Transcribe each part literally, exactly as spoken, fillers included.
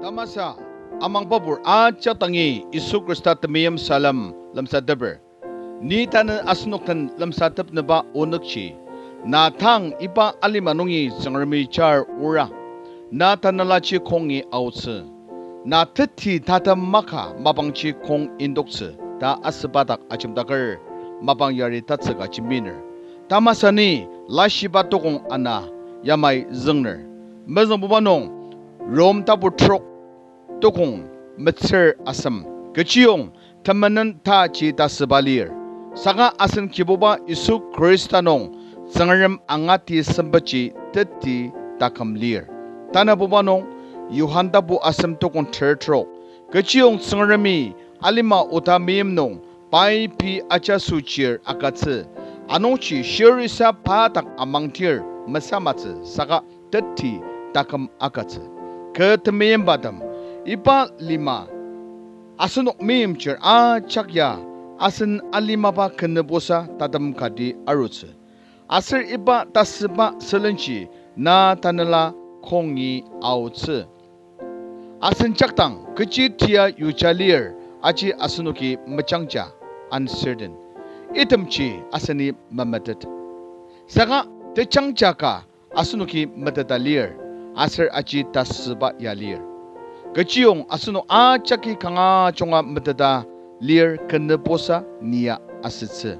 Tamasa, amangbabur ajak dangi Yisu Khrista temeim salem lemsateper. Ni tanü asenok den lemsatepnüba onükji, na tang iba alima nungi Tsüngremi jar ora, na tanelaji kongi aotsü. Na teti tatem maka mapangji kong indoktsü ta asüba dak ajemdaker mapang yari tatsüka jembiner. Tamasani lashiba tokong ana yamai züngner. Mezüngbuba nung Rom tapu trok tokong metsür asem. Kechiyong temenen taji tasüba lir. Saka asen Kibuba Yisu Khrista nung Tsüngrem angati sempetji teti taküm lir. Tanabuba nung Johan tapu asem tokong ter trok. Kechiyong Tsüngremi alima oda meim nung pai pei ajaso chir agütsü. Anungji shirisa pa dak amangdir mesamatsü saka teti taküm agütsü. Kü temeimbatem, iba lima asenok meimchir ajak ya asen alimaba kenübosa tatem kati arutsü. Aser iba tasüba sülenji na tanela kongi aotsü. Asen jakdang kechi tia yuja lir aji asenoki mejangja, uncertain. Itemji aseni memetet. Saka tejangja ka asenoki meteta lir, aser aji tasüba ya lir. Kechiyong asenok ajaki kanga junga meteta lir kenübosa nia asütsü.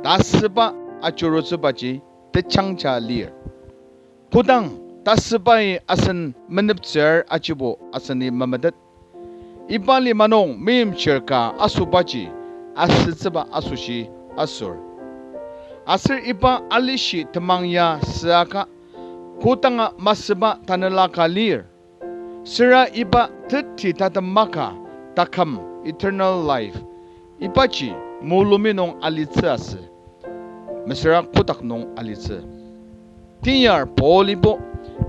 Tasüba ajurutsübaji tejangja lir. Kodang tasübai asen meneptsür ajibo aseni memetet. Iba lima nung meimchir ka asobaji asütsüba asoshi asür. Aser iba alishi temang ya süaka kodanga masüba tanela ka lir. Süra iba teti tatem maka taküm, eternal life, ibaji mulumi nung alitsü asü, mesüra kotak nung alitsü. Teyar Paul-ibo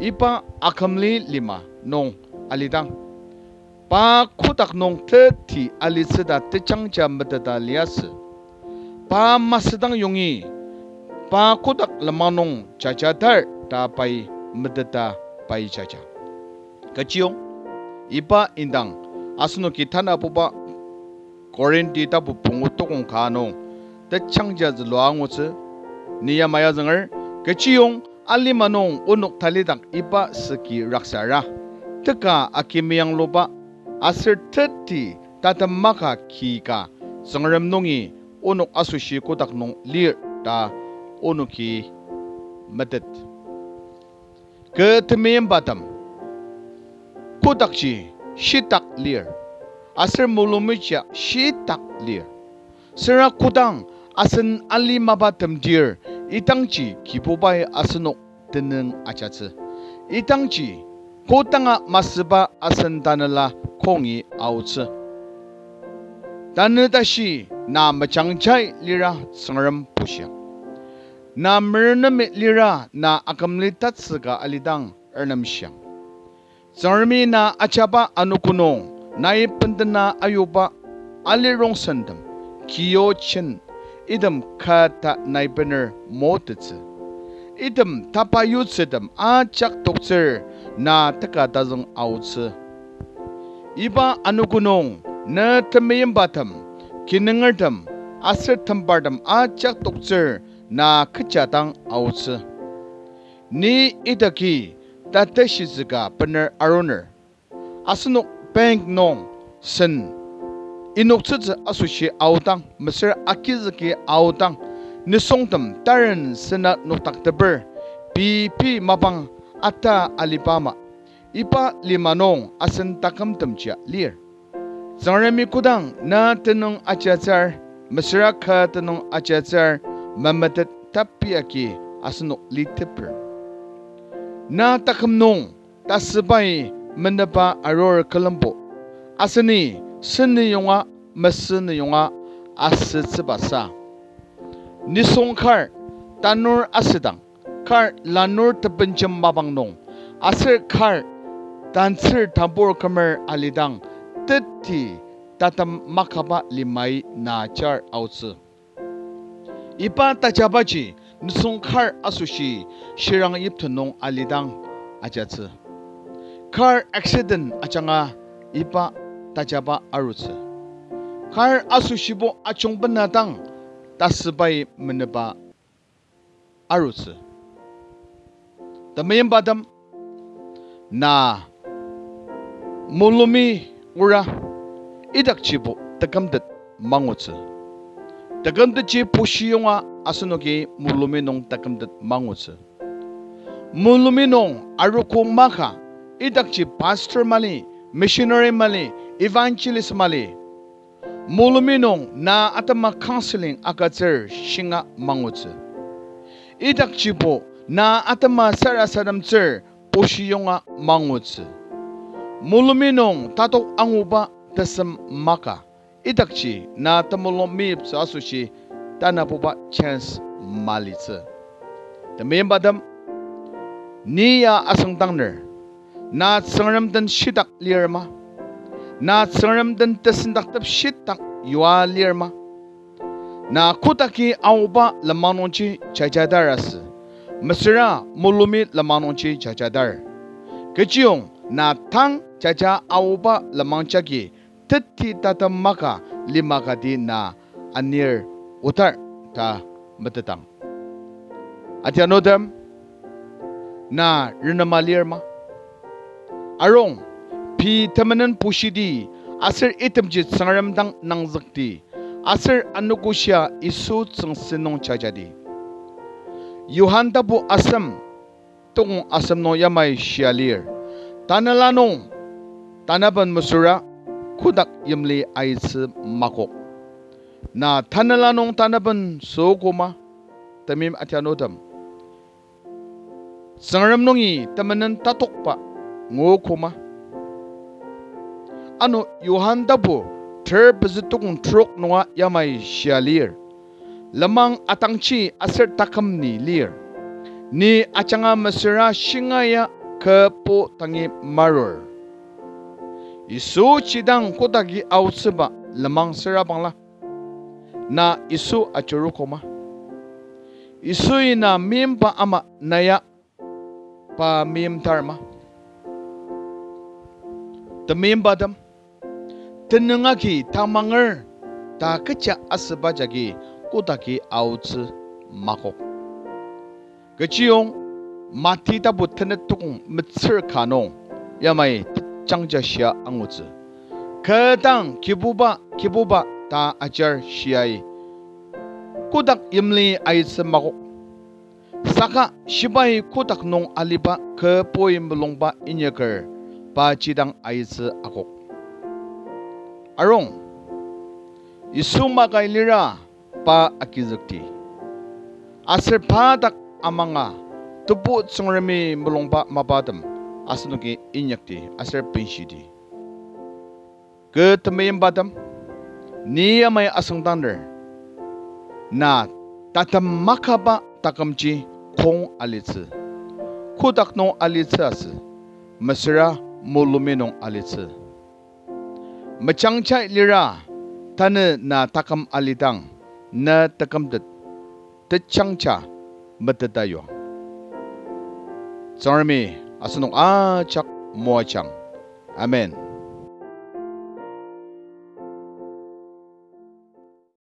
iba akümli lima nung alidang, pa kotak nung teti alitsü ta tejangja meteta liasü. Pa masüdang yongi, pa kotak lenmang nung jajatar ta pai meteta pai jaja. Kechiyong, iba indang asenoki tanabuba Korinti tapu pungu tokong ka nung tejangja zülua angutsü, ni yamai azünger. Kechiyong alima nung onok talidak iba süki raksara, teka agi meyangluba, aser teti tatem maka ki ka Tsüngrem nungi onok asoshi kotak nung lir ta onoki metet. Kü temeimbatem, kotakji shitak lir, aser mulumijia shitak lir. Süra kodang asen alimaba temdir, idangji Kibubai asenok tenüng ajatsü. Idangji kodanga masüba asen tanela kongi aotsü. Tanü tashi na mejangjai lira Tsüngrem bushiang. Na merenemi lira na akümli tatsüka alidang ernemshiang. Tsüngremi na ajaba anogo nung nai bendena ayuba alirongsentem, kiyochen, item kata nai bener motettsü. Item tapa yutsütem ajak toktsür na teka tazüng aotsü. Iba anogo nung ne temeimbatem, kinungertem, aser tembartem ajak toktsür na kecha dang aotsü. Ni idaki tateshitsü ka bener aruner. Asenok bank nung sen inoktsütsü asoshi aodang, mesüra agizüki aodang, nisungtem taren sena nokdakteper, pei pei mapang ata aliba ama, iba lima nung asen takümtemjia lir. Tsüngremi kodang na tenüng ajatsür, mesüra kü tenüng ajatsür, memetet tapi agi asenok liteper. Na taküm nung tasübai menepa arur külembo, aseni seni yonga, mesü ni yonga asütsübasa. Nisung kar tanur asüdang, kar lanur tebenjem mapang nung, aser kar tantsür tambur kümer alidang, teti tatem makaba limai na jar aotsü. Iba tajabaji nisung kar asoshi shirang yipten nung alidang ajatsü. Kar accident ajanga iba tajaba arutsü. Kar asoshibo ajungbena dang tasübai meneba arutsü. Temeimbatem, na mulumi ora idakjibo tekümtet mangutsü. Tekümtetji pushiyonga asenoki mulumi nung tekümtet mangutsü. Mulumi nung arogo maka, idakji pastor mali, missionary mali, evangelist mali, mulumi nung na atema counseling agütsür shinga mangutsü. Idakjibo na atema sarasademtsür pushiyonga mangutsü. Mulumi nung tatok anguba tesem maka, idakji na temulung meyiptsü asoshi tanabuba chance malitsü. Temeimbatem, ni ya asüngdangner, na Tsüngrem den shitak lir ma? Na Tsüngrem den tesendaktep shitak yua lir ma? Na kotaki aoba lenmang nungji jajadar asü, mesüra mulumi lenmang nungji jajadar. Kechiyong na tang jaja aoba lenmang jagi teti tatem maka lima kati na anir otar ta metetang. Atianutem, na renema lir ma? Arung, pei temenen pushidi, aser itemji Tsüngrem dang nangzükdi, aser anogoshia Yisu tsüngsü nung jajadi. Johan tapu asem, tokong asem nung yamai shia lir: Tanela nung tanaben mesüra kotak yimli aitsü makok. Na tanela nung tanaben süogo ma? Temeim atianutem, Tsüngrem nungi temenen tatokba nguogo ma? Ano Johan tapu ter pezü tokong trok nunga yamai shia lir: Lenmang atangji aser taküm ni lir. Ni ajanga mesüra shingaia kü po tangi marur. Yisu jidang kotaki aotsüba lenmang süra bangla, na Yisu ajurugo ma? Yisui na meimba ama na ya pa meimtar ma? Temeimbatem, tenüng agi tamanger ta kecha asüba jagi kotaki aotsü makok. Kechiyong Mati tapu tenet tokong metsür ka nung yamai tejangja shia angutsü: Kü dang Kibuba, Kibuba ta ajar shiai kotak yimli aitsü makok, saka shibai kotak nung aliba kü poi mulungba inyaker pa jidang aitsü akok. Arung, Yisu makai lira pa agizükdi, aser pa dak amanga Tebu Tsüngremi mulungba mapatem asenoki inyakdi aser benshidi. Kü temeimbatem, ni yamai asüngdanger, na tatem makaba takümji kong alitsü, kotak nung alitsü asü, mesüra mulumi nung alitsü. Mejangja lira, tanü na taküm alidang, na tekümtet tejangja meteta yuang. Tsüngremi asenok ajak moajang. Amen.